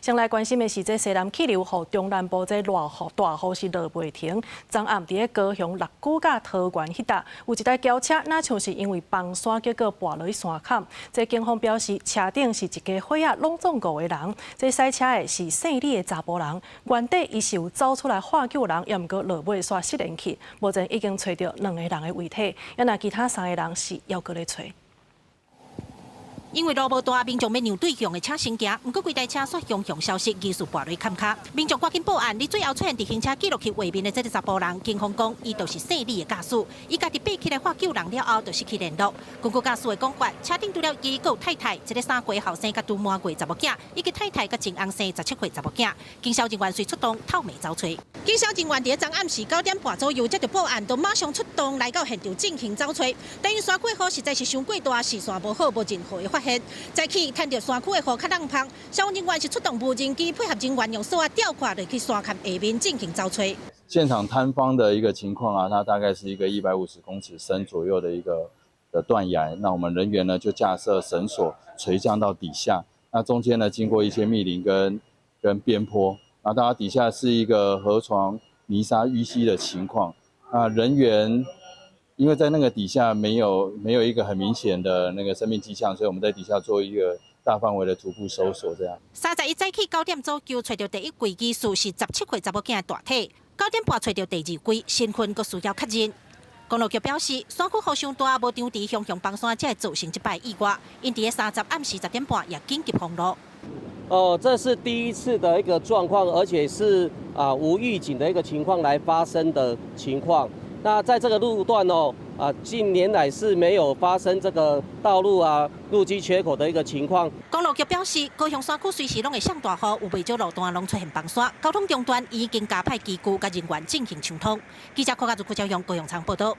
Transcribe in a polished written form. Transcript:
先來關心的是，這西南氣流予中南部這大雨大雨是落袂停。昨暗佇咧高雄六股佮桃園彼搭，有一台轎車，若像是因為崩山，結果跋落去山坎。這警方表示，車頂是一家伙仔，攏總五個人。這駛車的是姓李的查埔人，原底伊是有走出來喝救人，也毋過落尾煞失聯去。目前已經揣著兩個人的遺體，啊若其他三個人是猶閣咧揣。因為落無大，民眾欲讓對向的車先行，毋過規台車煞雄雄消失，疑似跋落坎跤。民眾趕緊報案，佇最後出現佇行車記錄器畫面的這个查埔人，警方講伊就是姓李的駕駛，伊家己爬起來喝救人了後，就失去聯絡。根據駕駛的講法，車頂除了伊閣有太太，一个三歲後生佮拄滿月查某囝，以及太太佮前翁生17歲查某囝。警消人員隨出動透暝走揣。警消人員佇昨暗時9點半左右接到報案，就馬上出動來到現場進行走揣。但因山區雨實在是傷過大，視線無好，無任何的發現。早起趁著山區的雨較朗芳，消防人員是出動無人機配合人員用索仔吊掛落去山坎下面進行走揣。現場坍方的一個情況啊，它大概是一個150公尺深左右的一個的斷崖。那我們人員呢就架設繩索垂降到底下，那中間呢經過一些密林跟邊坡，那當然底下是一個河床泥沙淤積的情況。那人員因為在那個底下沒有一個很明顯的那個生命跡象，所以我們在底下做一個大範圍的徒步搜索，這樣。31早起9點左右，揣著第一具疑似是17歲查某囝的大體，9點半揣著第二具，身份閣需要確認。公路局表示，山區雨傷大，無場地雄雄崩山，才會造成這擺意外。𪜶佇咧30暗時10點半也緊急封路。哦，這是第一次的一個狀況，而且是啊無預警的一個情況來發生的情況。那在這個路段哦，啊近年來是沒有發生這個道路啊路基缺口的一個情況。公路局表示，高雄山區隨時攏會上大雨，有袂少路段攏出現崩山，交通中斷已經加派機具佮人員進行搶通。記者柯家如、郭昭陽高雄場報道。